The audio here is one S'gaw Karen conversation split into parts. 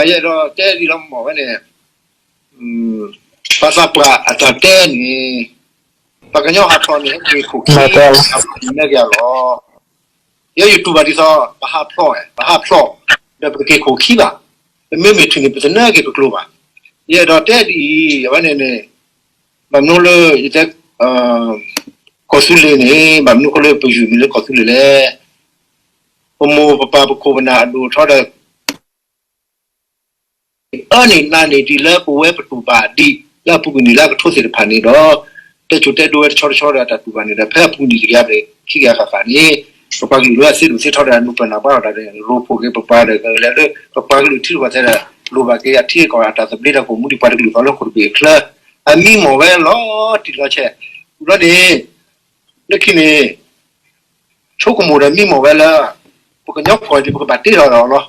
ယအဲၣ်ဒိးတဲဒ်လီၤမၢ်ဝဲန့ၣ်, ပှၤသးပှၢ်အတၢ်တဲန့ၣ်, ပှၤကညီဟးဖျိးန့ၣ် ဟဲက့ၤခိၣ်ခံ, နၢက့ၤအလီၤ, ယဲယတူၢ်ဘၣ်ဒ်သိး ပဟးဖျိး, ပဟးဖျိး, ဒီးပကက့ၤခိၣ်ခံဘၣ်, ပမ့မ့ၢ်ထုးန့ၣ် ပတနၢက့ၤပကျိၤဘၣ်. ယအဲၣ်ဒိးတဲဒ်အံၤ, အဝဲန့ၣ်န့ၣ်, ဘၣ်မနုၤလၢ ယတဲ ကီၢ်သူလ့ၤန့ၣ် ဘၣ်မနုၤဃိလၢပယုၢ်မံၤလၢကီၢ်သူလ့ၤလဲၣ်. ပမိၢ်ပပၢ်ပခိၣ်ပနၢ်အဒိၣ်ထီဒီး အၢန့ၣ်နးန့ၣ်ဒ်လၢပဝဲပတူၢ်ဘၣ်ဒံးလၢအပူၤကွံာ်နံၣ်လၢအကထိသ့ၣ်တဖၣ်န့ၣ်ဒီး, တဲစိၤတဲဒိဝဲတဆီတဆီဒီးအတၢ်တူၢ်ဘၣ်န့ၣ်ဒီး ဖဲအပူၤကွံာ်နံၣ်တကယၤဘျဲၣ်ခံကယၤဃၣ်ဃၣ်န့ၣ်, ပပှၤကလုာ်လၢအသ့ဒိၣ်သ့ထီဒီးအနူပၢၢ်နၢ်ပှၤထီၣ်တၢ်န့ၣ် ရိဖှိၣ်က့ၤပပှၤဒီး ကလဲၤလၢပပှၤကလုာ်ထံတဘၣ်သဲဒီး လိၣ်ဘၣ်က့ၤအထံအကီၢ်အတၢ်သဘျ့ဒီး ကအိၣ်မူဒံးပှၤတကလုာ်သီလၢဟီၣ်ခိၣ်တဘ့ၣ်အချၢ, အမံမီၢ်ဝဲလီၤတံၢ်လီၤဆဲး, ဘျီန့ၣ်, လၢခံန့ၣ် ဆိကမိၣ်ဒီးမံမီၢ်ဝဲလၢ ပကညီကီၢ်ဒ်ပကဘၣ်တ့ထီၣ်ဒီးအီၤလီၤ.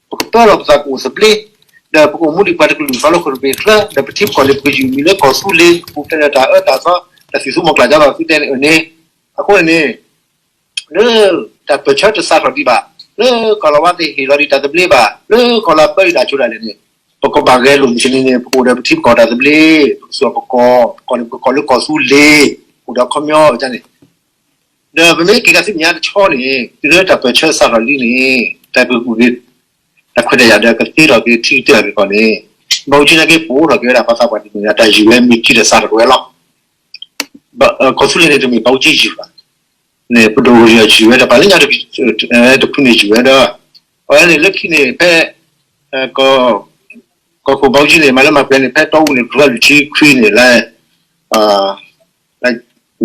ပကပၢလီၤပသးကအိၣ်သဘျ့, ဒီးပကအိၣ်မူဒံးပှၤတကလုာ်သီလၢဟီၣ်ခိၣ်တဘ့ၣ်အချၢ, ဒီးပထံပကီၢ်န့ၣ် ပကယုၢ်မံၤလၢကီၢ်သူလ့ၤ, ပကပူၤဖျဲးဒီးတၢ်အၢတၢ်သီ, တၢ်သံၣ်သူမီၤကျၢ်ကၠီသီသုတဲန့ၣ်န့ၣ်, အဃိန့ၣ်န့ၣ် လၢတၢ်ပၢၢ်ဆၢတစးထီၣ်ဒံးဘၣ်, လၢကီၢ်လီၤဝါသ့ၣ်ဟ့ၣ်လီၤဒံးတၢ်သဘျ့ဘၣ်, လၢကီၢ်လီၤပၢဒံးတၢ်ဆိတၢ်လဲၣ်န့ၣ်, ပကဘၣ်ဂဲၤလိာ်မုၢ်ဆ့ၣ်န့ၣ်န့ၣ် ပကအိၣ်ဒီးပထံပကီၢ်တၢ်သဘျ့, ပကသူၣ်ပကီၢ်, ပကီၢ်န့ၣ် ပကကိးလၢကီၢ်သူလ့ၤ, အိၣ်ဒီးခီပညီန့ၣ်, ဒီးပမ့ၢ်က့ၤကးဆူမဲာ်ညါတဆီန့ၣ် တုၤလၢတၢ်ပၢၢ်ဆၢစးထီၣ်လံန့ၣ် တၢ်ကဂုာ်က့ၤ တၢ်ခွဲးတၢ်ယာ်ဒီးကသ့ထီၣ်က့ၤထံကတၢၢ်က့ၤကီၢ်န့ၣ်, ဘၣ်အူကၠံနာ်က့ ပအိးထီၣ်က့ၤဝဲဒၣ်ပှၤသးပှၢ်တနံၤညါ တၢ်ယုၢ်ဝဲမ့ၢ်ကံဒီးစးထီၣ်က့ၤဝဲလီၤ. ကီၢ်သူလ့ၤန့ၣ် တမ့ၢ်ဘၣ်အူကၠံယုၢ်ဘၣ်, န့ၣ်ပဒိၣ်ယုၢ်ယုၢ်ဝဲဒီး ပှၤလၢညါတဖုန့ၣ်ယုၢ်ဝဲဒီး, အဝဲန့ၣ်လၢခံန့ၣ် ဖဲ ကီၢ်ခိၣ်ဘၣ်အူကၠံန့ၣ် မၤလၢမၤပှဲၤန့ၣ် ဖဲတီအူန့ၣ် ဖဲလွံၢ်ဆံခွံန့ၣ် လါ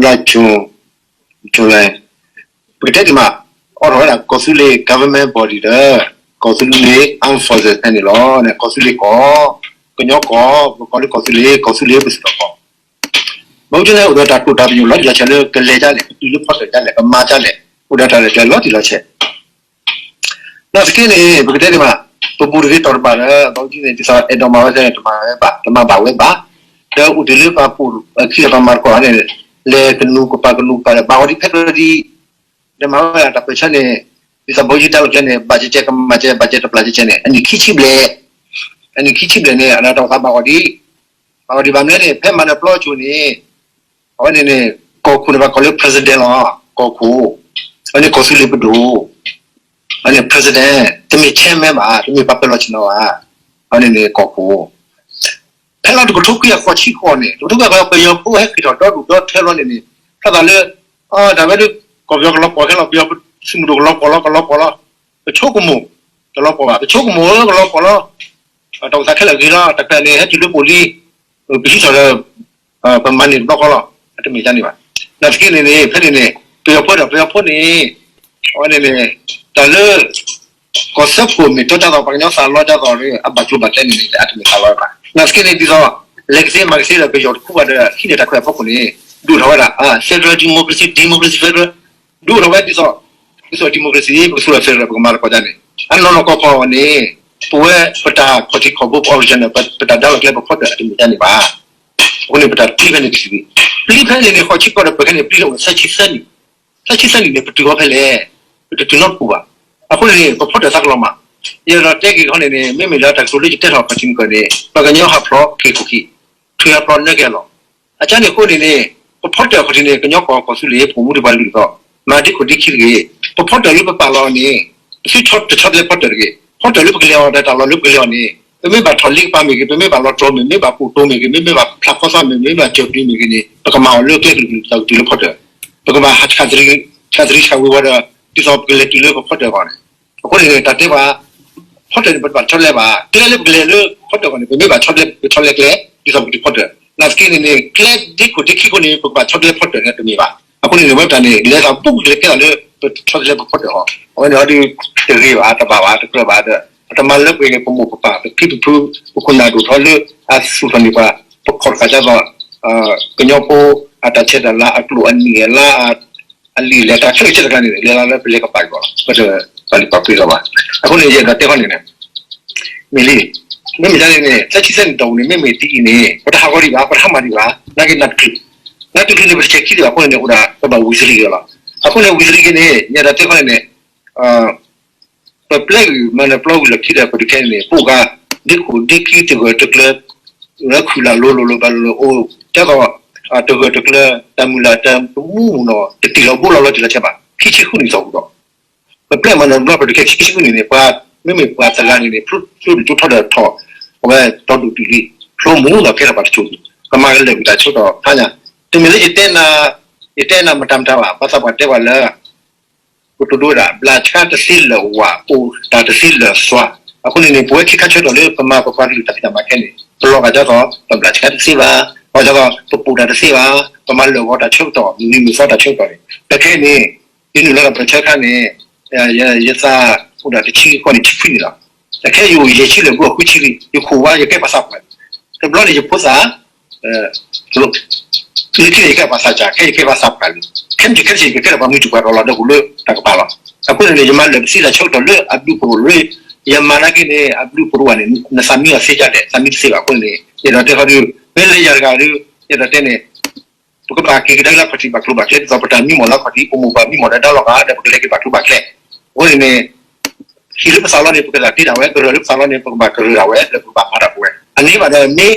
လါ June, July, ပကတဲဒ်မး, အိးထီၣ်ဝဲဒၣ်ကီၢ်သူလ့ၤ government body ဒီး ကီၢ်သူလ့ၤ armed forces ဖဲန့ၣ်လီၤ. ကီၢ်သူလ့ၤကီၢ်, ကညီကီၢ်, ပကိးလၢကီၢ်သူလ့ၤ, ကီၢ်သူလ့ၤပသုးကီၢ်, ဘၣ်အူကၠံန့ၣ် အိၣ်ဒီးတၢ်တိာ်တၢ်ပညိၣ်လီၤတံၢ်လီၤဆဲးလၢ ကလဲၤဒ်လဲၣ်, ကတုၤလၢဖီတၢၣ်ဒ်လဲၣ်, ကမၤဒ်လဲၣ်, အိၣ်ဒီးတၢ်ရဲၣ်ကျဲၤလီၤတံၢ်လီၤဆဲး နာ်သက့န့ၣ် ပကတဲဒ်မး, ပဘူၣ်တဂ့ၤတီၢ်တဘၣ်ဒီး ဘၣ်အူကၠံန့ၣ် ဒ်သိးအဲၣ်ဒိးမၤဝဲသ့ၣ်န့ၣ် တမၤဝဲဘၣ်, တမၤဘၣ်ဝဲဘၣ်, ဒီးအိၣ်တ့ၢ်လၢပှၤပိာ်အခံဒီးပှၤမၤသကိးန့ၣ်, လဲၤကနူၤကပၤကနူၤကပၤဒီး ဘၣ်ဂီၤဒ်ဖဲတြီဒ်, ဒီးမၤဝဲဒၣ်တၢ်ပၢၢ်ဆၢန့ၣ်, ဒ်သိးဘၣ်အူကၠံတၢ်လီၢ်ကျဲန့ၣ် ဘၣ်ကဲကဲကမၤကဲ ဘၣ်ကဲတပျၢ်ကဲကဲန့ၣ် အနံၣ်ခံဆံဘျဲၣ်, အနံၣ်ခံဆံဘျဲၣ်န့ၣ် အတၢ်အိၣ်သးဘၣ်ဂီၤဒ်, ဘၣ်ဂီၤဒ်ဘၣ်မနုၤလဲၣ်န့ၣ် ဖဲမၤနၢၤပျီကၠိန့ၣ် အဝဲန့ၣ်န့ၣ် ကီၢ်ခိၣ်န့ၣ် ပှၤကိးလၢ president လီၤ. ကီၢ်ခိၣ်, အဝဲန့ၣ်ကီၢ်သူလ့ၤပဒိၣ်, အဝဲန့ၣ် president, တမ့ၢ် chairman ဘၣ်, တမ့ၢ်ပှၤပၢၤလီၢ်ဆ့ၣ်နီၤဘၣ်, အဝဲန့ၣ်န့ၣ်ကီၢ်ခိၣ်. ဖဲလါတကထိခွံကယၤဃိးဆံဃိးန့ၣ်, တကထိခွံကယၤဃိးဆံဃိးန့ၣ် ပယီၤဖိဟဲက့ၤထီၣ်ဒီဒူၣ်ဒီထၢဘျီန့ၣ်န့ၣ်, ဖဲသးလၢ တၢ်ဝဲဒၣ် ကီၢ်ပယီၤကလီၤပှီၢ်ခဲလီၤ, ပယီၤသုးမုၢ်ဒိၣ်ကလီၤပှီၢ်လီၤ, ကလီၤပှီၢ်လီၤ, ပဆိကမိၣ်, တလီၤပှီၢ်ဘၣ်, ပဆိကမိၣ်ကလီၤပှီၢ်လီၤ, တၢ်အိၣ်သးခဲလၢာ်ဂ့ၤလီၤ, တၢ်ခဲလၢာ်န့ၣ် ဟဲတုၤလၢပအိၣ်လံ, ပဟံးထီၣ်ဒီး ပမၤန့ၢ်တဘျီဃီလီၤ, အတမ့ၢ်ဒ်န့ၣ်ဘၣ်. နာ်သက့န့ၣ်န့ၣ် ဖဲန့ၣ်န့ၣ် ပယီၤဖိဒီးပယီၤဖိန့ၣ်, အဝဲန့ၣ်န့ၣ် တၢ်လၢ ကီၢ်စၢဖှိၣ်မ့ၢ်တီဒ်သိး ပှၤကညီသးလီဒ်သိး အဘၣ်ကျိၤဘၣ်ကျဲန့ၣ်န့ၣ် အတမ့ၢ်သးလီဘၣ်. နာ်သက့န့ၣ် ဒ်သိး လဲၤကသ့မၤကသ့ဒီးပယီၤတခူဘၣ်ဒီး ဟံးန့ၢ်တၢ်ခွဲးအဖီခိၣ်န့ၣ် ဒုးအိၣ်ထီၣ်ဝဲဒၣ် federal democracy, democracy federal, ဒုးအိၣ်ထီၣ်ဝဲဒ်သိး ဒ်သိး democracy ပကသူၣ်ထီၣ် federal ပကမၤသကိးဒ်န့ၣ် အနီၢ်နီၢ်ကီၢ်ကီၢ်န့ၣ် ပဝဲပတၢ်ခီၣ်ထံးခီၣ်ဘိ ပ original န့ၣ် ပတၢ်ဒၣ်လီၤကျဲပဖီတၢၣ်အတမ့ၢ်ဒ်န့ၣ်ဘၣ်. အဃိန့ၣ် ပတၢ်ပျံၤဖဲန့ၣ်တဆံး, ပျံၤဖဲန့ၣ်န့ၣ် ဃိးဆံကီၢ်ဒီးပှဲၤခဲန့ၣ် ပျံၤလၢအိၣ်သၢဆံသၢနံၣ်, သၢဆံသၢနံၣ်န့ၣ် ပတုၤအီၤဖဲလဲၣ်, ပတတုၤနီတပူၤဘၣ်. အဃိန့ၣ်န့ၣ် ပဖီတၢၣ်သးကလီၤမၢ်. ယအဲၣ်ဒိးတဲက့ၤခီန့ၣ်န့ၣ် မ့မ့ၢ်လၢတၢ်ကတိၤလၢယတဲထီၣ်ခီၣ်ထံးမုၢ်ကၢၢ်န့ၣ် ပှၤကညီဟးဖျိးက့ၤခိၣ်ခံ, ထွံၣ်ဟးဖျိးနၢက့ၤအလီၢ်, အကါန့ၣ်အဃိန့ၣ်န့ၣ် ပဖီတၢၣ်ခီၣ်ထံးန့ၣ် ကညီကီၢ်ကီၢ်သူလ့ၤ ပအိၣ်မူဒံးပှၤလုၢ်သီ, မၤဒ့ခိၣ်ဒ့ခံတဂ့ၤ, ပဖီတၢၣ်လၢပပာ်လီၤအီၤန့ၣ် ပသုတဆီတလဲဖီတၢၣ်တဂ့ၤ, ဖီတၢၣ်လၢပကလဲၤအီၤဒီးတၢ်လီၢ်လၢပကလဲၤအီၤန့ၣ် ပမ့ၢ်ဘၣ်ထီၣ်လ့ကပၤမ့ၢ်ဂ့ၤ, ပမ့ၢ်ဘၣ်လီၤတီၤမ့ၢ်ဂ့ၤ, မ့ၢ်ဘၣ်ကိၣ်တိၤမ့ၢ်ဂ့ၤ, မ့မ့ၢ်ဘၣ်ဖျးဖီသးမ့ၢ်ဂ့ၤ, မ့မ့ၢ်ဘၣ်ကၠီၣ်ကွံမ့ၢ်ဂ့ၤန့ၣ် ပကမၤအီၤလၢကျဲကလုာ်ကလုာ်သီကတုၤလၢဖီတၢၣ်, ပကဘၣ်ဟးဆးသရံးဆးဝ့ၤဝီၤဒီး ဒ်သိးပကလဲၤတုၤလၢပဖီတၢၣ်အဂီၢ်န့ၣ်, အဃိန့ၣ် တၢ်တဲပှၤ ဖီတၢၣ်န့ၣ် ပတဘၣ်ဆီတလဲဘၣ်, ကျဲလၢပကလဲၤလၢဖီတၢၣ်အဂီၢ်န့ၣ် ပမ့ၢ်ဘၣ်ဆီတလဲ ပကဆီတလဲကျဲ ဒ်သိးပကတုၤဖီတၢၣ်, နာ်သက့န့ၣ်န့ၣ် ကျဲဒ့ခိၣ်ဒ့ခံခိၣ်န့ၣ် ပကဘၣ်ဆီတလဲဖီတၢၣ်န့ၣ်တမ့ၢ်ဘၣ်. အဃိန့ၣ်န့ၣ် ဝဲပတၢ်န့ၣ် လဲၤသးဘူးကလဲၤကဲသးလၢ ပဆီတလဲပဖီတၢၣ်အဂီၢ်, အဝဲန့ၣ်အီၤဒ်တဂ့ၤဘၣ်, တဘၣ်ဘၣ်, တကြၢးဘၣ်ဒီး ပတမၤလၢပှဲၤပမိၢ်ပပၢ် ပဖံပဖု ပခိၣ်နၢ်ဒိၣ်ထီၣ်လၢအသူၣ်ထီၣ်န့ၢ်ပှၤ, ပခီၣ်တဃာ်ဒ်သိး ကညီဖိအတၢ်ဆဲးတၢ်လၤ အကျိၣ်အနံၣ်အလါ အလံာ်အလဲၢ် တၢ်ခဲလၢာ်ခဲဆ့တခါန့ၣ် လဲၤလီၤလၢပလဲၤကပာ်ကီၤလီၤ, ပတပာ်လုၢ်ပာ်ပှ့ၤလီၤဘၣ်. အဃိန့ၣ် ယအဲၣ်ဒိးတဲခီန့ၣ်န့ၣ် မ့ၢ်လံ, မ့မ့ၢ်ဒ်န့ၣ်န့ၣ် သၢဆံသၢနံၣ်တီၢ်ပူၤန့ၣ် မ့မ့ၢ်ဒ်အံၤန့ၣ် ပတဟးဂီၤဒံးဘၣ်, ပတဟးမၤဒံးဘၣ်, နာ်က့နၢ်တချုး, နၢ်တချုးန့ၣ် ပတဆဲးခံဒံးဘၣ်အဃိန့ၣ်န့ၣ် အိၣ်ဒၣ်ပဘၣ်ဝံၤစရံက့ၤလီၤ. အဃိန့ၣ် ဝံၤစရံက့ၤန့ၣ် ယအဲၣ်ဒိးတဲခီန့ၣ်န့ၣ် ပပျဲဂုာ်မၤနၢၤပျီဂုာ်လီၢ်ခံဒီး ပဒုးခဲအံၤန့ၣ် ပအိၣ်ကါ ဒ့ခိၣ်ဒ့ခံတဂၢၢ်တကျၢၤ လၢခုၣ်လၢ်လိၤလိၤလိၤဘၣ်လိၤလိၤ အိၣ်တၢ်ဂီၤ တဂၢၢ်တကျၢၤ တၢ်မုၢ်လၢ်တၢ်တမူမူနီၤ တတ့ၢ်လီၤဘိလီၤလီၤတံၢ်လီၤဆဲးဘၣ် ခံဆံဃုနံၣ်သီၣ်ပူၤဒီး ပပျဲၢ်မၤနၢၤတဘျီဖဲဒုးခဲခံဆံဃုနံၣ်န့ၣ် ပှၤမ့မ့ၢ်ပှၤသရၣ်န့ၣ်န့ၣ် ဖျိဒုးကၠိထီၣ်ဒီးထီၣ် အဝဲတီဒူၣ်တုၤလံ ဖျိမူဒီးခဲထီၣ်ပှၤတစိၤလံ ကမၤကလဲာ်ကွံာ်တၢ်ဆၢကတီၢ်ဖးညါ တမ့ၢ်လၢယတဲနၤ ယတဲနၤမတၤမတၤဘၣ် ဘၣ်ဆၣ်ပှၤတဲပှၤလၢ ကတိၤဒိဝဲဒၣ် ဘျးဆှါတသ့လၢာ်ဝၣ် အိၣ်တၢ်တသ့လၢာ်စွါ အဃိန့ၣ်န့ၣ် ပဝဲခံခါဆၢကတီၢ်လၢပမၤပပှၤကလုာ်တၢ်ဖံးတၢ်မၤခဲန့ၣ် ပလီၤဂာ်ဒ်သိး ပဘျးဆှါတသ့ဘၣ် ပဘျးဆှါ ပပိာ်တၢ်တသ့ဘၣ် ပမၤလၢာ်ဂီၤတၢ်ဆၢကတီၢ် မုၢ်နံၤမုၢ်သီတၢ်ဆၢကတီၢ်န့ၣ် တခဲအံၤန့ၣ် ယနုာ်လီၤဒီးပၢဆှၢခါန့ၣ် ယသးအိၣ်ဒၣ်တဆံဃိးနံၣ်ဆံခွံနံၣ်လီၤ. တခဲယအိၣ်ယဲၢ်ဆံလၢာ်ဘၣ်ဃုဆံလံ ယခိၣ်ဝါယကဲပှၤသးပှၢ်လံ. တဘျီန့ၣ်ယဖိသၣ် လၢခံန့ၣ်ယကဲပှၤသးစၢ် ခဲယကဲပှၤသးပှၢ်လံ. ခဲမုၢ်ဆ့ၣ်ခဲဆ့ၣ် ယကကဲထီၣ်ပှၤမုၢ်တူာ်ပှၤတီၤလီၤဒီးအိၣ်လၢတၢ်ကပၤလီၤ. အဃိန့ၣ်န့ၣ် ယမၤလၢာ်ပသ့တၢ်ဆၢကတီၢ်လၢအဘျုးပရိၣ်လၢ ယမၤနာ်က့န့ၣ် အဘျုးပရိၣ်ဘၣ်န့ၣ် နသးမံအီၤသ့ဒ်လဲၣ် သးမံတသ့ဘၣ်အဃိန့ၣ် ယအဲၣ်ဒိးတဲဃီဒီး မ့ၢ်လၢယၤတဂၤဒီး ယအဲၣ်ဒိးတဲန့ၣ် ပကဘၣ်က့ၤကဒါလၢခီၣ်ထံးဘၣ်ကျိၤဘၣ်ကျဲဒ်သိးပတၢ်မံမီၢ်လၢခီၣ်ထံး ပမိၢ်ပၢ်မံမီၢ်ဒီးဒါလီၤဂာ်ဒီး ပကလဲၤက့ၤဘၣ်ကျိၤဘၣ်ကျဲ. အဃိန့ၣ်န့ၣ် ဟံၣ်လၢပသးလီန့ၣ် ပကသးတ့ဒၣ်ဝဲ, ကရၢၢ်လၢပသးလီန့ၣ် ပကဘၣ်ကရၢၢ်ဒၣ်ဝဲ လၢပကဘၣ်မၤတၢ်ပဝဲ. အန့ၣ်ဘၣ်ဒီး မ့ၢ်လီ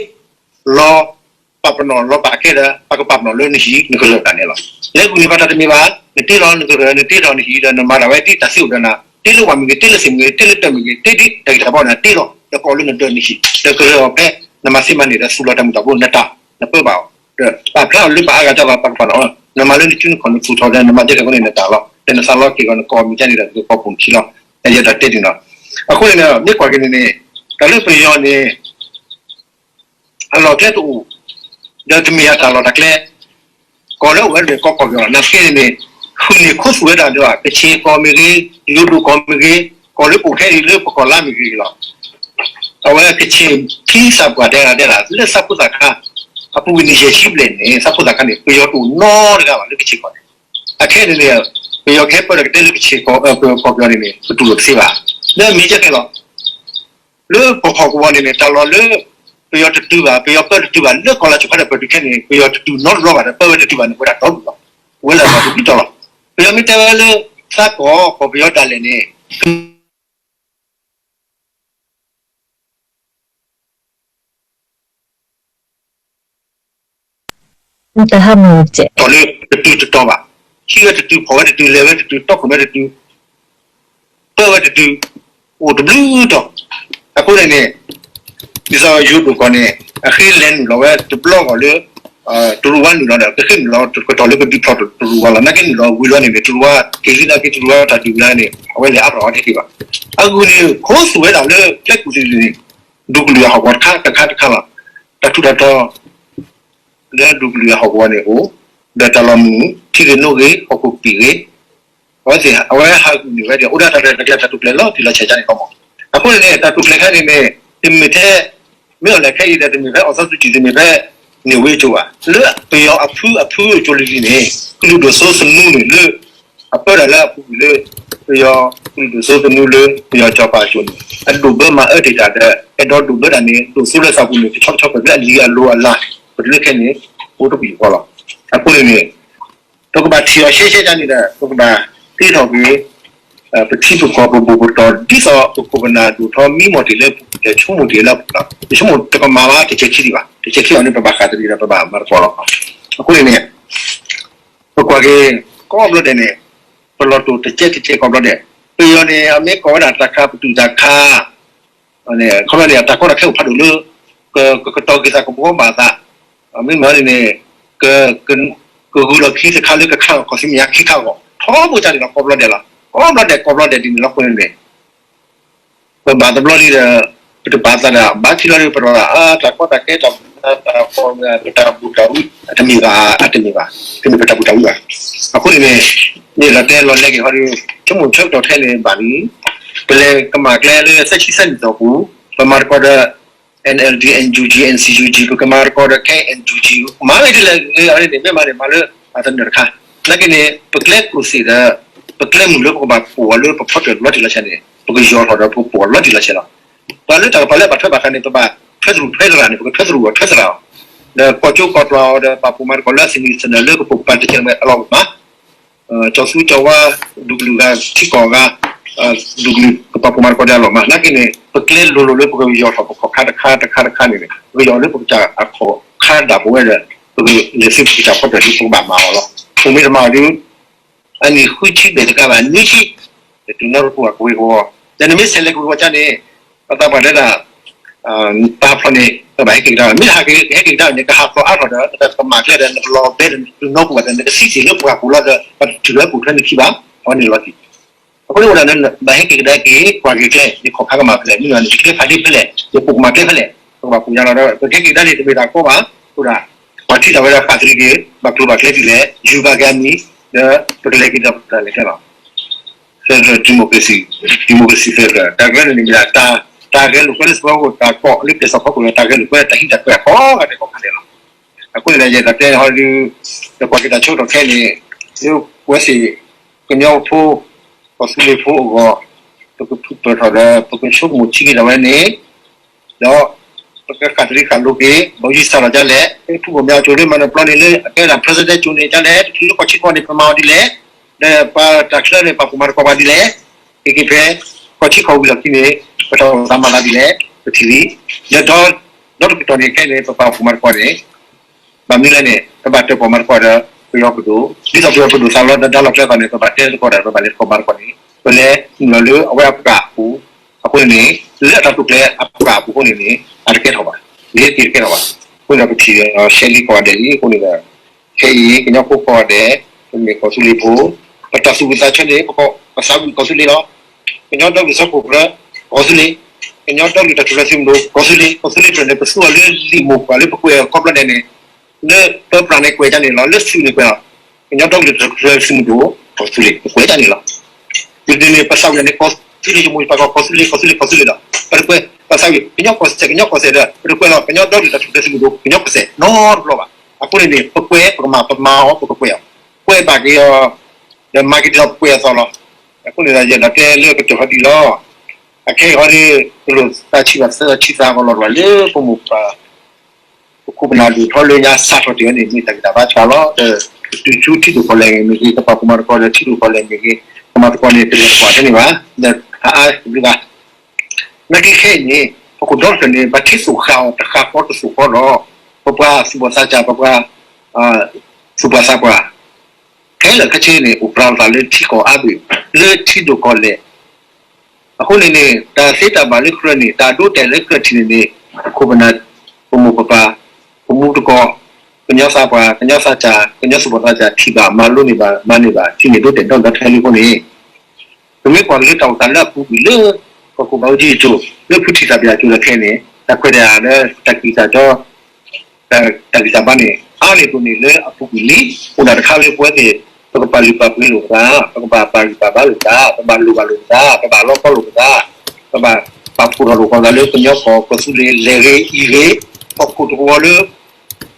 ၤပာ်ပနီၣ် လီၤပာ်ကဲဒီး ပကပာ်ပနီၣ်လၢနဟံၣ် နကရၢၢ်တၢ်န့ၣ်လီၤ. လၢဂုၢ်န့ၣ်ဘၣ်တၢ်တမ့ၢ်ဘၣ်, နတ့လီၤနကရၢၢ် နတ့ထီၣ်နဟံၣ်ဒီး နမၤဒၣ်ဝဲဒ်တၢ်သ့အိၣ်ဒီးနၤ, တ့လၢဝၣ်မ့ၢ်ဂ့ၤ, တ့လၢသ့ၣ်မ့ၢ်ဂ့ၤ, တ့လၢတၢ်မ့ၢ်ဂ့ၤ, တ့ဒ်တၢ်ဂ့ၢ်တၢ်ဘီနၤ တ့လီၤ, ဒီးကိးလၢနဒၢးနဟံၣ် ဒီးကရၢၢ်အီၤဖဲ နမၤသ့မၤန့ၢ်ဒီး သူၣ်လီၤတၢ်မုၢ်တၢ်ဘိ နတၢ် နပၢဘၣ်အီၤ ဒီးပာ်ဖျါအီၤလၢပှၤအါဂၤတၢ်လီၤ ပာ်ကပာ်နီၣ်အီၤ, နမၤလၢနစုနခီၣ်နသူၣ်ထီၣ်ဒီး နမၤဒ်လဲၣ်အဃိန့ၣ် နတၢ်လီၤ, ဒီးနသးလီက့ၤဂီၤနကိးမံၤကန့ၣ်ဒီး နကိးပိာ်နခံလီၤ. ယအဲၣ်ဒိးတဲန့ၣ်လီၤ. အဃိန့ၣ် မ့ၢ်ကွၢ်က့ၤန့ၣ်န့ၣ် တၢ်လၢပယီၤန့ၣ် အလီၢ်ကျဲတအိၣ်, ဒီးတမ့ၢ်အတၢ်လီၢ်တၢ်ကျဲ ကီၢ်လၢအိၣ်ဝဲတဘ့ၣ်ကီၢ်ကီၢ်ပယီၤ နာ်သက့န့ၣ်န့ၣ် ဃုာ်န့ၢ်ခိသူၣ်ဝဲဒၣ်ဒီး ကချ့ၣ်ကီၢ်မ့ၢ်ဂ့ၤ, ယိၤဒိၣ်ကီၢ်မ့ၢ်ဂ့ၤ, ကီၢ်လၢအိၣ်ခဲအံၤလၢပကီၢ်လါမ့ၢ်ဂ့ၤလီၤ. အဝဲကချ့ၣ်ခံသးပှၢ်တဲဂၤဒဲးလၢ လၢသးဖိသၣ်ခါ အပူၤကွံာ်နံၣ်ယဲၢ်ဆံဘျဲၣ်န့ၣ် သးဖိသၣ်ခါန့ၣ် ပယီၤတအိၣ်နီတဂၤဘၣ်လၢကချ့ၣ်ကီၢ်န့ၣ်, အခဲန့ၣ်န့ၣ် ပယီၤကဟဲပၢဒီးကတဲလၢကချ့ၣ်ကီၢ် ကီၢ်ပယီၤန့ၣ်န့ၣ် ပတူၢ်လိာ်တသ့ဘၣ်. လၢအမ့ၢ်ကဲခဲလီၤ လၢပဟီၣ်ကဝီၤန့ၣ်န့ၣ် တၢ်လီၢ်လၢ ပယီၤတတုၤဘၣ်, ပယီၤပၢတတုၤဘၣ်, လၢကီၢ်လၢဆိးခါဒီးပတုၤခဲန့ၣ် ပယီၤတတုၤနီတဘျီဘၣ်ဒီး ပၢဝဲတတုၤဘၣ်န့ၣ် ပဝဲဒၣ်ဒီဒူၣ်လီၤ. ပဝဲဒၣ်ဒီဒူၣ်လီၤ. ပယီၤမ့ၢ်တဲဝဲလၢ သးကီၢ် ကီၢ်ပယီၤဒၣ်လဲာ်န့ၣ် တၢ်ဟးမုၢ်စဲး တီၢ်လၢတတုၤတတီၤဘၣ်, ဟံးဝဲတတုၤ, ဖီၣ်ဝဲတတုၤ, လဲၤဝဲတတုၤ, တီခိၣ်ဝဲတတုၤ, ပၢဝဲတတုၤ, အိၣ်တဘျုးတီၢ်. အဃိန့ၣ်န့ၣ် ဒ်သိးယိၤဒိၣ်ကီၢ်န့ၣ် အဃ့လဲၤနုာ်လီၤဝဲတဘျီဂီၢ်လၢ တရူးဝါနုာ်လီၤဒီး ကဃ့နုာ်လီၤကတီၢ်လၢကဒုးဖျိးတရူးဝါလီၤ. နာ်က့နုာ်လီၤဝံၤလီၤန့ၣ်န့ၣ် တရူးဝါက့ၤလံ နာ်က့တရူးဝါတၢ်ဒုးလၢန့ၣ် အဝဲလဲၤအါထီၣ်အါတက့ၢ်ဘၣ်. အဂုၤန့ၣ် ခိသူၣ်ဝဲဒၣ်လၢကျဲကူၣ်တရံးန့ၣ် ဒူကလုာ်အဟီၣ်ကဝီၤတခါတခါတခါလီၤ. တၢ်ထူးတၢ်တီၤ လၢဒူကလုာ်အဟီၣ်ကဝီၤန့ၣ်အိၣ်, ဒီးတၢ်လီၢ်မုၢ် ထံဂ့ၤနိဂ့ၤ ဟီၣ်ခိၣ်ကပံာ်ဂ့ၤ, အဝဲသ့ၣ် အဝဲဟးဂူာ်န့ၢ်ဝဲဒီး အိၣ်ဒၣ်တၢ်ရဲၣ်တၢ်ကျဲၤတၢ်တိာ်ကျဲၤလီၤတံၢ်လီၤဆဲးန့ၣ်ကီမီၢ်. အဃိန့ၣ်န့ၣ် တၢ်တိာ်ကျဲၤခဲန့ၣ်န့ၣ် တမ့ၢ်ထဲ မ့ၢ်အီၤလဲၣ်ခဲအံၤဒီး တမ့ၢ်ဖဲအီၣ်စီဆှံစူၤ တမ့ၢ်ဖဲန့ၣ်ဝ့ကၠိဘၣ်. လၢပယီၤအဖုအဖုကၠိလံၤလံၤန့ၣ် ကလုာ်ဒိၣ်စိသနူန့ၣ်လၢ အပၢတၢ်လၢအပူၤကွံာ်လၢ ပယီၤကလုာ်ဒိၣ်စိသနူလၢ ပယီၤစီၤပၤကၠိန့ၣ် အဒိၣ်ဘၢမၤအၢတ့ၢ်တၢ်ဒီး အဲၣ်ဒိးဒိၣ်ဘၢတၢ်န့ၣ် ဒိၣ်စိလၢသးပူၤန့ၣ် ကဆီတဆီပၢၤလၢအလံၤအလိၤအလၤ ပတုၤလၢခဲန့ၣ် အိၣ်တပူၤဃီလီၤ. အဃိန့ၣ်န့ၣ် ပကဘၣ်ထံၣ်အီၤရှဲရှဲဒ်န့ၣ်ဒီး ပကဘၣ်တ့ထီၣ်က့ၤ ပထံပကီၢ်ပဘူၣ်ပတီၢ် ဒ်သိးပခိၣ်ပနၢ်ဒိၣ်ထီ မံမီၢ်တ့ၢ်လၢပူၤ လဲၤဆိကမိၣ်တ့ၢ်လၢပူၤလီၤ. ယဆိကမိၣ်တကမၣ်ဘၣ် တဆဲးခံဒံးဘၣ်, တဆဲးခံအီၤန့ၣ် ပဘၣ်ဃးတရံးဒီးပဘၣ်မၤသကိးလီၤ. အဃိန့ၣ်န့ၣ် ပကွၢ်က့ၤ ကိးဘျီဒဲးန့ၣ် ပလီၢ်တိၢ်တကဲတကဲကိးဘျီဒဲး, ပယီၤန့ၣ် အမ့ၢ်ကိးဝဲဒၣ်တၢ်ခါပတုာ်တၢ်ခါ ခီဖျိန့ၣ် အတၢ်ကီတၢ်ခဲအိၣ်ဖးဒိၣ်လၢ ကကတီၤက့ၤသးကဘှီဘၣ်သး, မ့မ့ၢ်န့ၣ် ကဂုာ်လီၢ်ခံတခါလၢကခးလီၤခီၣ်ဆူမဲာ်ညါခံခါအဂီၢ် ထီဘိကၢ်န့ၣ်လီၤ ကိးဘျီဒဲးလီၤ. ကိးဘျီဒဲး ကိးဘျီဒဲးဒ်န့ၣ်လီၤ. အဃိန့ၣ်န့ၣ် ပဘၣ်တဘျီလံဒီး ပတဘၣ်သးဒၣ်ဘၣ်ထံလီၤဒီး ပတဘၣ်အါ တၢ်ကီတၢ်ခဲတၢ် တၢ်ပတၢ်ဘူၣ်တၢ်ဝံ အတမ့ၢ်ဘၣ် အတမ့ၢ်ဘၣ် တမ့ၢ်ပတၢ်ဘူၣ်တၢ်ဝံဘၣ်. အဃိန့ၣ်န့ၣ် မ့ၢ်လီၤတဲလီၤလဲက့ၤဟီဒီး ဆိကမိၣ်ဆၢကတီၢ်ထဲန့ၣ်ဘၣ်လံ, ပလဲၤကမၣ်ကျဲလၢသၢဆံသၢနံၣ်သီပူၤ ပမၤသကိးဒီး NLD NUG NCUG ပကမၤသကိးဒီး KNUG မၤဝဲဒ်လဲၣ်ဂ့ၤအီၤန့ၣ် မ့ၢ်မၤန့ၣ် မၤလၢအသနၢၣ်တခါ, နာ်က့န့ၣ် ပကျဲကျိၣ်စ့ဒီး ပကျဲမုၢ်လၢပကဘၣ်ပိာ်အီၤလၢပဖီတၢၣ်လီၤတံၢ်လီၤဆဲးန့ၣ် ပကယီၤထီၣ်ဒီးပကပိာ်အီၤလီၤတံၢ်လီၤဆဲးလီၤ. ပှၤလၢတၢ်ကပၤလၢဘၣ်ထွဲဘၣ်ဃးန့ၣ် ပဘၣ်ထွဲသရူးထွဲသရၣ်န့ၣ် ပကထွဲသရူးအီၤထွဲသရၣ်အီၤ, ဒီးကိးကၠိကိးကျီအီၤဒီး ပာ်ဖှိၣ်မၤသကိးလၢအသနံၣ်သနၢၣ်လၢကပိာ်ပာ်တကဲးဝဲအလီၢ်မး ကၠီၤသူကၠီၤဝါ ဒူကလုာ်ဂၤ ထံကီၢ်ဂၤ ဒူကလုာ်က ပှၤကူၣ်မၤသကိးတၢ်လီၤမး နာ်က့န့ၣ် ပကျဲလိၤလိၤလၢပကယီၤထီၣ်ပခီၣ်ခါတခါတခါတခါန့ၣ် ပကယီၤလၢပကစၢ်အခီၣ်ခါဒၣ်ပဝဲဒီး ပကလဲၤဆူပကစၢ်ဖီတၢၣ်ဒ်ပကဘၣ်မၤအီၤလီၤ. ပမ့ၢ်တမၤအီၤဒီး အနံၣ်ဃုဆံဘၣ်တကးဘၣ် နွံဆံ တတုၤနီတပူၤအကဝ့ၤကဝီၤ ဒီးနမ့ၢ်ဆဲးလဲၤကဝ့ၤကဝီၤကန့ၣ် ပသးပှၢ်တဲဒၣ် တၢ်ဖျီန့ၣ် ပဘၣ်ဟဲက့ၤကဒါ မ့ၢ်ဟဲက့ၤဟဲက့ၤကဒါန့ၣ် ကဟးဖျိးအါထီၣ်ဒီး နကမၤကျဲဒီး နကလီၤဘဲဒီး နကတုၤနီပူၤဘၣ်ဒီး နကဆံးစ့ၢ်လၢပှၤကူၣ်လီၤဒီး ပတတုၤလၢပူၤထွဲနခံဘၣ် အဝဲန့ၣ်လီၤတံၢ် အဃိန့ၣ်အိၣ်ဒၣ်လၢ ဘၣ်ဟဲက့ၤကဒါက့ၤ ပှၤက့ၤကျဲ ယခီၣ်ခါကမၤဖဲလဲၣ် မ့ၢ်ယၤန့ၣ် ယကျဲဖးဒ့ဖဲလဲၣ် ယပူၤကမၤကျဲဖဲလဲၣ် ပကဘၣ်ပူၤညါလီၤဒီး ပကဟဲက့ၤကဒါန့ၣ် တမ့ၢ်တၢ်ကီဘၣ် အိၣ်ဒၣ် ပှၤထံၣ်တၢ်ဝဲဒၣ်ဃၣ်သရံးက့ၤ ဘၣ်ကျိၤဘၣ်ကျဲဒ်လဲၣ် ယူၤဘၣ်က့ၤအမံၤ ဒီးပကလဲၤက့ၤဒီးပတၢ်လဲၤကျဲလီၤ federal democracy democracy federal တၢ်ကရၢန့ၣ်မ့ၢ်ဒၣ် တၢ်ဂဲၤလိာ်ကွဲလၢစှၤကီၢ် တၢ်ကီၢ်လၢကျဲးစၢးဖီခိၣ်လၢ တၢ်ဂဲၤလိာ်ကွဲလၢတၢ်ဟံးတၢ်ကွဲးအကိးဂၤဒဲးကိးဂၤဒဲးလီၤ. အဃိန့ၣ်ဒီး ယတၢ်တဲဟီဒုး ဒီးပှၤက့ၤတၢ်ဆိကတီၢ်ခဲအံၤန့ၣ် လၢပဝဲသ့ၣ် ကညီဖိ ကီၢ်သူလ့ၤဖိအဂီၢ် ပကထူးပၢၢ်ထီၣ်ဒီး ပကဆိကမိၣ်ထံက့ၤဒၣ်ဝဲန့ၣ် ဒီး ပကဃၣ်သရံးဃၣ်လိၤက့ၤ ဘီယံစးထီၣ်ဒ်လဲၣ် ဖုဘိၣ်မၠးကၠိလၢမၤနၢၤပျီန့ၣ်လၢ အကဲဒၣ် president ကၠိန့ၣ်ဒ်လဲၣ် တချုးလၢကီၢ်ဆံကီၢ်န့ၣ် ပမၤအီၤဒ်လဲၣ် ဒီးပှၤတၢ်ချၢန့ၣ် ပှၤကူၣ်မၤသကိးပှၤဒ်လဲၣ် က့ၤက့ၤဖဲ ကီၢ်ဆံကီၢ်ဝံၤလီၢ်ခံန့ၣ် ပတၢ်အိၣ်သးမၤသးဒ်လဲၣ် ပထံၣ်လံ ဒီး ဒီတကတီၢ်န့ၣ်ခဲအံၤန့ၣ် ပပှၤကူၣ်မၤသကိးန့ၣ် ဘၣ်မနုၤလဲၣ်န့ၣ် ပဘၣ်တၢၣ်ပီၣ်မၤသကိးဒီး ပယီၤပဒိၣ် ဒ်သိးပယီၤပဒိၣ်သးလီၤဒီးဒါလီၤကျဲသးန့ၣ် ပဘၣ်တဲသကိးဒီး ပဘၣ်လဲၤသကိးမၤသကိးန့ၣ် ပလဲၤနုာ်လီၤလၢအဝဲအပှၤအပူၤ အဃိန့ၣ်န့ၣ် လၢအတၢ်တိာ်ကျဲၤအပှၤအပူၤအဃိန့ၣ်န့ၣ် အတကဲထီၣ်ဘၣ် လ့ၤတကဲထီၣ်ဘၣ် အဃိန့ၣ်ဒီးပထံၣ်ဒီး ရှဲလံကိးဂၤဒဲးလံ အဃိန့ၣ်ဒီး ခဲအံၤ ကညီဖိကိးဂၤဒဲး ပမ့ၢ်ကီၢ်သူလ့ၤဖိ ပတၢ်သူၣ်ဝံၣ်သးဆၢန့ၣ် ပကီၢ်ပသးဝံၣ်ကီၢ်သူလ့ၤလီၤ. ကညီဒီကလုာ်စၢဖှိၣ်ကရၢ ကီၢ်သူလ့ၤ, ကညီဒီကလုာ်တၢ်ထူၣ်ဖျဲးသုးမုၢ်ဒိၣ် ကီၢ်သူလ့ၤ, ကီၢ်သူလ့ၤတဖျၢၣ်န့ၣ် ပသူအီၤလၢလံာ်မိၢ်ပှၢ်လၢပကွဲးအီၤကိးဘျီဒဲးန့ၣ် လၢပပြၢ်န့ၣ်ကွဲးဒ်န့ၣ်လီၤ. လၢစုန့ၣ်ကွဲးလီၤ. ကညီဒီကလုာ်တၢ်ထူၣ်ဖျဲးသုးမုၢ်ဒိၣ် ကီၢ်သူလ့ၤ ပကွဲးဒ်န့ၣ်လီၤ. ဒ်န့ၣ် ပသးဝံၣ်န့ၣ် ကီၢ်သူလ့ၤ ယမိၢ်ယပၢ်ကီၢ် ကီၢ်သူလ့ၤ ကီၢ်သူလ့ၤ ကီၢ်သူလ့ၤလီၤ. ပတကွဲး ပသးဝံၣ် ကညီကီၢ်စဲၣ် ကညီကီၢ်စဲၣ်ဒီး ပတကွဲးလီၤ ကညီဒီကလုာ်တၢ်ထူၣ်ဖျဲးသုးမုၢ်ဒိၣ် ကညီကီၢ်စဲၣ် နီတဘျီဘၣ်. အဃိန့ၣ်န့ၣ် ပကွဲး ပကမၤ ပမၤအီၤ ပကကွဲးအီၤ ကွဲးဘၣ်က့ၤအီၤ ဒီးမၤက့ၤဒ်သိးပကွဲးအသီလီၤ. အဃိန့ၣ်ဒီး ယအဲၣ်ဒိးတဲလၢကတၢၢ်ဟီဒ်အံၤလီၤ. အခဲအံၤဟီဒုး ပလိၣ်သးဆံးဘၣ်သၢဆံသးကလီၤတဂၤလၢပမိၢ်ပၢ် ပခိၣ်ပနၢ်ဒိၣ်ထီလၢညါစးထီၣ်တ့ၢ်ဝဲန့ၣ် မ့ၢ်တၢ်ဂံၢ်တၢ်ဘါစှၤလီၤ. ဒီး တုၤဆူထံဒိၣ်ကီၢ်လဲၢ်မ့ၢ်ဂ့ၤ ကပှၤကူၣ်မၤသကိးဒီးထံဒိၣ်ကီၢ်လဲၢ်မ့ၢ်ဂ့ၤ ကမၤသကိးန့ၣ် တလဲၤသကိးထဲန့ၣ်ဘၣ်. ဒီးအါအါတဘျုးဂၤ နာ်က့ခဲအံၤန့ၣ် ပကီၢ်ဒီတဖျၢၣ်န့ၣ် ဘၣ်ထံသိၣ်ဃာ်အီၤတဃာ်ဃီတသိၣ်ဃီဒီး ပပှၤသူၣ်ဘီၣ်သးစၢ် ပပှၤ သူၣ်ပှၢ်သးပှၢ် ခဲလၢာ်ခဲဆ့န့ၣ် အိၣ်ပြးလိာ်သးလၢထံကီၢ်အါဘ့ၣ် လၢထံဒိၣ်ကီၢ်လဲၢ် အဃိန့ၣ်န့ၣ် တၢ်သ့တၢ်ဘၣ်လၢကြၢးန့ၣ် တၢ်ဒိတဲာ်လၢကြၢးထံၣ်န့ၣ်န့ၣ် ပခိၣ်ပနၢ် ပမိၢ်ပပၢ် ပမူတကိး ကညီသးပှၢ် ကညီသးစၢ် ကညီသူၣ်ဘီၣ်သးစၢ် ထံၣ်ဘၣ်မၤလိန့ၢ်ဘၣ် မၤန့ၢ်ဘၣ် ထံၣ်န့ၢ်ဒိတဲာ်ဒီဒီထဲလံအဃိန့ၣ် ပမ့ၢ်ကွၢ်က့ၤလၢတၢ်အိၣ်သးလၢအပူၤကွံာ်လၢ ကီၢ်ခိၣ်ဘးအူကၠံအကၠိ လၢဖုထံသးပယၤကၠိဒီးခဲအံၤန့ၣ် တၢ်ခွဲးတၢ်ယာ်လၢတၢ်ကံၢ်တၢ်ကီ တၢ်ဂံၢ်တၢ်ဘါန့ၣ် အါန့ၢ်ဒိၣ်န့ၢ်လၢအပူၤကွံာ်လံ. အိၣ်ဒၣ်တခါလၢပဝဲသ့ၣ် ပကပာ်လုၢ်ပာ်ပှ့ၤလိာ်ပသး, ပကဘၣ်ပာ်ဂံၢ်ပာ်ဘါလိာ်ပသး, ပဘၣ်လိၣ်ဘၣ်လိာ်ပသး, ပဘၣ်လီကီလိာ်ပသး, ပဘၣ်ပာ်ဖှိၣ်ထီၣ်လိာ်ကီၢ်သး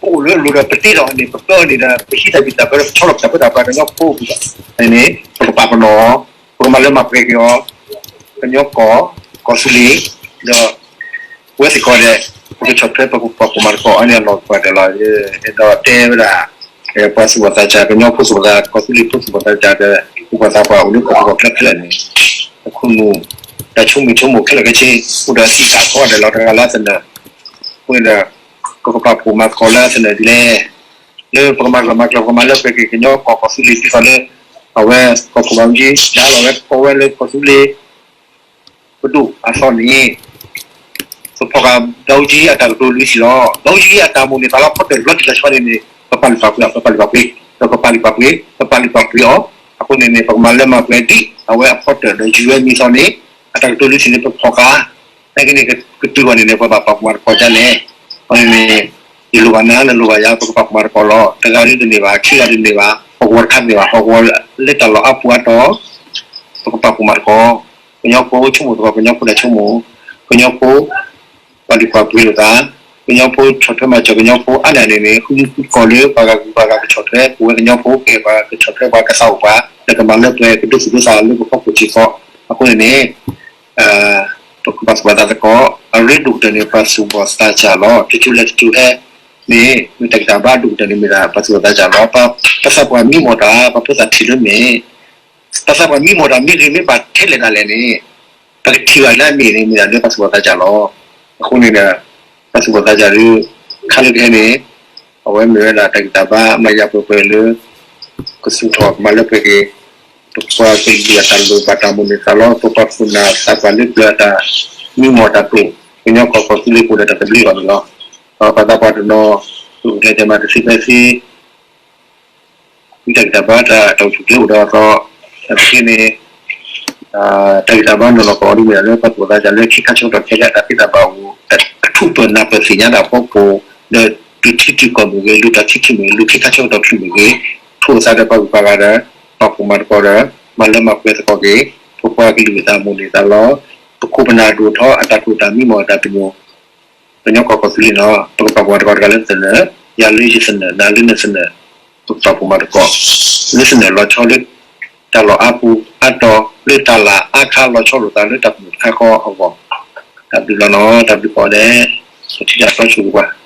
လၢကညီကီၢ် ကီၢ်သူလ့ၤ လဲၤဂ့ၤအံၤဂ့ၤ, ဟီၣ်ခိၣ်တကဝီၤလၢ ပအိၣ်လၢအလိၤဒီး ပတ့ထီၣ်န့ၣ် ပပၢန့ၣ်ဒီး ပဟံးတၢ်ဘံၣ်တၢ်ဘၢဒီး ပဆီလီၤပတၢ်ပၢတၢ်ပြးကညီဖိအပူၤဒီး န့ၣ် ပကပာ်ပနီၣ်အီၤ, ပကမၤလၢမၤပှဲၤက့ၤအီၤ, ကညီကီၢ် ကီၢ်သူလ့ၤ ဒီး ပဝဲသ့ၣ်ကိးဂၤဒဲး ပကဆီၣ်ထွဲပကပာ်ဖှိၣ်မၤသကိးအါန့ၢ်အလီၢ်ကိးဂၤဒဲးလီၤ. အဲၣ်ဒိးတဲဝဲဒၣ် ပှၤသူၣ်ဘီၣ်သးစၢ် ကညီဖိသူၣ်ဘီၣ်သး ကီၢ်သူလ့ၤဖိသူၣ်ဘီၣ်သးစၢ်ဒီး ပှၤသးပှၢ်အိၣ်လၢကီၢ်ပူၤကီၢ်ချၢခဲလၢာ်န့ၣ် အခိၣ်နူာ် တၢ်ဆိကမိၣ်ဆိကမိၣ်ခဲလၢာ်ခဲဆ့ အိၣ်ဒီးအသံးအသးကိးဂၤဒဲးလီၤ. တဂၤလၢသနၢၣ် အဃိန့ၣ်ဒီး ပကပာ်ဖှိၣ်မၤသကိးလၢအသနၢၣ်ဒ်လဲၣ် လၢပကမၤလီၢ်မၤကျိၤ ပကမၤလၢပှဲၤက့ၤကညီကီၢ် ကီၢ်သူလ့ၤ ဒ်သိးလၢ အဝဲကီၢ်ခိၣ်ဘးအူကၠံ ဒါလီၤဝဲကိးဝဲလၢကီၢ်သူလ့ၤ ပဒိၣ်အသီန့ၣ် ပဖီၣ်ဃာ်ဘးအူကၠံအတၢ်ကတိၤလွံၢ်ထံၣ်လီၤ. ဘးအူကၠံအတၢ်မိၣ်န့ၢ်သးလီၤ ဖီတၢၣ်တဘျီတံၢ်လီၤဆီန့ၣ်န့ၣ် ပပာ်လုၢ်ပာ်ပှ့ၤအီၤ ပပာ်လုၢ်ပာ်ပှ့ၤ ဒီးပပာ်လုၢ်ပာ်ပှ့ၤ ပပာ်လုၢ်ပာ်ပှ့ၤအီၤ အဃိန့ၣ်န့ၣ် ပကမၤလၢမၤပှဲၤဒ်အဝဲအဖီတၢၣ်ဒီး ယူၤဝဲမံသီန့ၣ် အတၢ်ကတိၤလွံၢ်ထံၣ်န့ၣ် ပဖီၣ်ဃာ် နာ်က့န့ၣ် ကတုၤအီၤန့ၣ်န့ၣ် ပဘၣ်ပာ်ဖှိၣ်မၤသကိးဒ်လဲၣ်. အဃိန့ၣ်န့ၣ် ယလိၣ်ဘၣ်နၤ နလိၣ်ဘၣ်ယၤ ပကပာ်ဖှိၣ်မၤသကိးလီၤ. တဂၤဒ်တန့ၢ်ဘၣ် ခံဂၤဒ်တန့ၢ်ဘၣ် ဟီၣ်ကဝီၤတခါတန့ၢ်ဘၣ် ဟီၣ်ကဝီၤလၢတၢ်လီၢ်အါပူၤအါတီၤ ပကပာ်ဖှိၣ်မၤသကိး ကညီဖိဆိကမိၣ်သကိး ကညီဖိတၢ်ဆိကမိၣ် ကညီဖိ ပာ်လုၢ်ပာ်ပှ့ၤလိာ်သး ကညီဖိဆီၣ်ထွဲမၤစၢၤ ကညီဖိအါန့ၢ်န့ၣ်န့ၣ် ဃုနံၤဃုကီၢ်လၢပှၤဂၤဂုၤပှၤဂၤကဆီၣ်ထွဲ ပဝဲကညီဖိ ကဲပှၤကဆီၣ်ထွဲပှၤကသးအိၣ်ပှၤ ဒီးကမၤလၢပှဲၤကဒိသူၣ်ဒိသးလၢပဖီခိၣ်စ့ၢ်ကီး အဃိန့ၣ်န့ၣ် ပကဘၣ်သူၣ်ဘီၣ်သးသကိး အရ့ဒိၣ်ကတၢၢ်န့ၣ် ပှၤသူၣ်ဘီၣ်သးစၢ်လီၤ. တကၠိလဲၣ်တကၠိဟဲန့ၣ် မ့ၢ်တၢ်ဂံၢ်တၢ်ဘါဒိၣ်ကတၢၢ်န့ၣ်မ့ၢ်ဒၣ် ပှၤသူၣ်ဘီၣ်သးစၢ်လီၤ. ပသးပှၢ်မံမီၢ်တၢ် ပှၤဖိသၣ်ထံၣ်လၢမ့ၢ် ပသးပှၢ်မံမီၢ်တၢ်မ့ၢ်ဂ့ၤမ့ၢ်ဘၣ်ထဲလဲၣ်ဒၣ်လဲၣ်န့ၣ် ပကထံၣ်ဘၣ်လၢအမ့ၢ်န့ၣ် မ့ၢ်ဒၣ်လၢပှၤသူၣ်ဘီၣ်သးစၢ်လီၤ. အဃိန့ၣ်ဒီး ပှၤသူၣ်ဘီၣ်သးစၢ်ဒီး ခါလၢကဟဲန့ၣ် အဝဲမ့ၢ်ဝဲဒၣ်တၢ်ဂံၢ်တၢ်ဘါမၤယၤပှဲၤပှဲၤလၢ ကဆူၣ်ထီၣ်ကမၤလၢပှဲၤက့ၤ ပပှၤကလုာ်အတၢ်လိၣ်ဘၣ်တၢ်မိၣ်န့ၢ်သးလီ ပပှၤခိၣ်နၢ်သးပှၢ်လၢပျၢၤအတၢ်မံမီၢ်တၢ်တိာ် ကညီကီၢ်ကီၢ်သူလ့ၤပူၤဒီးတၢ်သဘျ့အီၤန့ၣ်လီၤ. ဒီးပှၤသးပှၢ်တနီၤ ပကတဲတဲမးတသ့ဖဲသ့ ဝံတၢ်ဂံၢ်တၢ်ဘါတၢ်အိၣ်ဆူၣ်အိၣ်ချ့အိၣ်ဒီးအသီ အခဲန့ၣ် တၢ်ဂံၢ်တၢ်ဘါနီၢ်နီၢ်ကီၢ်ဒ်မ့ၢ်ဒၣ်လၢပှၤသူၣ်ဘီၣ်သးစၢ်လၢခ့ခါဆၢကတီၢ်ခဲလၢာ်အတၢ်သ့တၢ်ဘၣ်အိၣ် အထူၣ်ပၢၢ်နၢ်ပၢၢ်သ့ၣ်ညါတၢ်ဖီခိၣ် ဒီးပထံထံကီၢ်မ့ၢ်ဂ့ၤ လၢတၢ်ထံထံမ့ၢ်ဂ့ၤ လၢခ့ခါဆၢကတီၢ်ချုးမ့ၢ်ဂ့ၤ ထိၣ်သးဒီးပှၤဂုၤပှၤဂၤဒီး ပာ်ဖှိၣ်မၤသကိးဒီး မၤလၢမၤပှဲၤသကိးက့ၤ ပပှၤကလုာ်အတၢ်မိၣ်န့ၢ်သးလီ ပခိၣ်ပနၢ်ဒိၣ်ထီၣ်အတၢ်တိာ်တၢ်မံမီၢ်အတၢ်ပညိၣ် ကညီကီၢ်ကီၢ်သူလ့ၤနီၤ ပကပာ်ဖှိၣ်မၤသကိးတဂၤလၢသနၢၣ် ယၤလၢယသနၢၣ် နၤလၢနသနၢၣ် ပကပာ်ဖှိၣ်မၤသကိး လၢသနၢၣ်လီၤဆီလၢ တၢ်လီၢ်အါပူၤအါတီၤ လၢတၢ်လၢအါခါလီၤဆီလိာ်သးလၢတၢ်ပညိၣ်တခါဃီအဂီၢ် တၢ်ဘျုးလီၤနီၤ တၢ်ဘျုးကိးဂၤဒဲး ပထံၣ်တၢ်တီဆိၣ်ဂ့ၤပှၤ